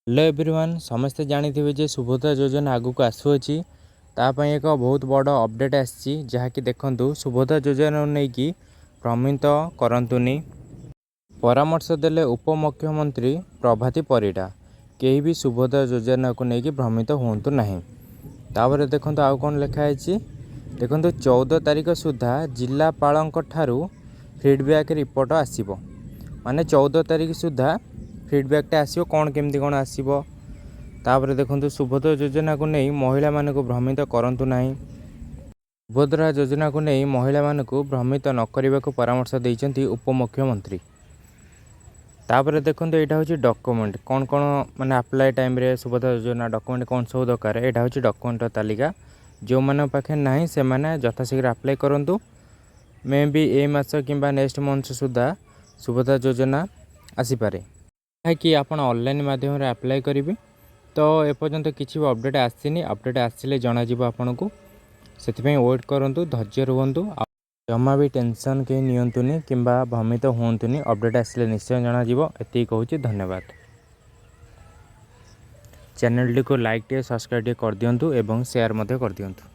Hello everyone, ସମସ୍ତେ ଜାଣିଥିବେ ଯେ ସୁଭଦ୍ରା ଯୋଜନା ଆଗକୁ ଆସୁଅଛି। ତା ପାଇଁ ଏକ ବହୁତ ବଡ଼ ଅପଡ଼େଟ୍ ଆସିଛି, ଯାହାକି ଦେଖନ୍ତୁ, ସୁଭଦ୍ରା ଯୋଜନାକୁ ନେଇକି ଭ୍ରମିତ କରନ୍ତୁନି, ପରାମର୍ଶ ଦେଲେ ଉପମୁଖ୍ୟମନ୍ତ୍ରୀ ପ୍ରଭାତୀ ପରିଡ଼ା। କେହି ବି ସୁଭଦ୍ରା ଯୋଜନାକୁ ନେଇକି ଭ୍ରମିତ ହୁଅନ୍ତୁ ନାହିଁ। ତାପରେ ଦେଖନ୍ତୁ, ଆଉ କ'ଣ ଲେଖା ହେଇଛି ଦେଖନ୍ତୁ। 14 ତାରିଖ ସୁଦ୍ଧା ଜିଲ୍ଲାପାଳଙ୍କ ଠାରୁ ଫିଡ଼ବ୍ୟାକ୍ ରିପୋର୍ଟ ଆସିବ। ମାନେ 14 ତାରିଖ ସୁଦ୍ଧା ଫିଡ଼ବ୍ୟାକ୍ଟା ଆସିବ, କ'ଣ କେମିତି କ'ଣ ଆସିବ। ତାପରେ ଦେଖନ୍ତୁ, ସୁଭଦ୍ରା ଯୋଜନାକୁ ନେଇ ମହିଳାମାନଙ୍କୁ ଭ୍ରମିତ କରନ୍ତୁ ନାହିଁ। ସୁଭଦ୍ରା ଯୋଜନାକୁ ନେଇ ମହିଳାମାନଙ୍କୁ ଭ୍ରମିତ ନ କରିବାକୁ ପରାମର୍ଶ ଦେଇଛନ୍ତି ଉପମୁଖ୍ୟମନ୍ତ୍ରୀ। ତାପରେ ଦେଖନ୍ତୁ, ଏଇଟା ହେଉଛି ଡକୁମେଣ୍ଟ କ'ଣ କ'ଣ, ମାନେ ଆପ୍ଲାଏ ଟାଇମ୍ରେ ସୁଭଦ୍ରା ଯୋଜନା ଡକୁମେଣ୍ଟ କ'ଣ ସବୁ ଦରକାର। ଏଇଟା ହେଉଛି ଡକୁମେଣ୍ଟର ତାଲିକା। ଯେଉଁମାନଙ୍କ ପାଖରେ ନାହିଁ, ସେମାନେ ଯଥାଶୀଘ୍ର ଆପ୍ଲାଏ କରନ୍ତୁ। ମେ ବି ଏ ମାସ କିମ୍ବା ନେକ୍ସଟ ମନ୍ଥ ସୁଦ୍ଧା ସୁଭଦ୍ରା ଯୋଜନା ଆସିପାରେ, ଯାହାକି ଆପଣ ଅନଲାଇନ୍ ମାଧ୍ୟମରେ ଆପ୍ଲାଏ କରିବେ। ତ ଏପର୍ଯ୍ୟନ୍ତ କିଛି ବି ଅପଡ଼େଟ୍ ଆସିନି। ଅପଡ଼େଟ୍ ଆସିଲେ ଜଣାଯିବ ଆପଣଙ୍କୁ। ସେଥିପାଇଁ ୱେଟ୍ କରନ୍ତୁ, ଧୈର୍ଯ୍ୟ ରୁହନ୍ତୁ ଆଉ ଜମା ବି ଟେନସନ୍ କେହି ନିଅନ୍ତୁନି କିମ୍ବା ଭ୍ରମିତ ହୁଅନ୍ତୁନି। ଅପଡ଼େଟ୍ ଆସିଲେ ନିଶ୍ଚୟ ଜଣାଯିବ, ଏତିକି କହୁଛି। ଧନ୍ୟବାଦ। ଚ୍ୟାନେଲଟିକୁ ଲାଇକ୍ ଟିକେ, ସବସ୍କ୍ରାଇବ୍ ଟିକେ କରିଦିଅନ୍ତୁ ଏବଂ ସେୟାର ମଧ୍ୟ କରିଦିଅନ୍ତୁ।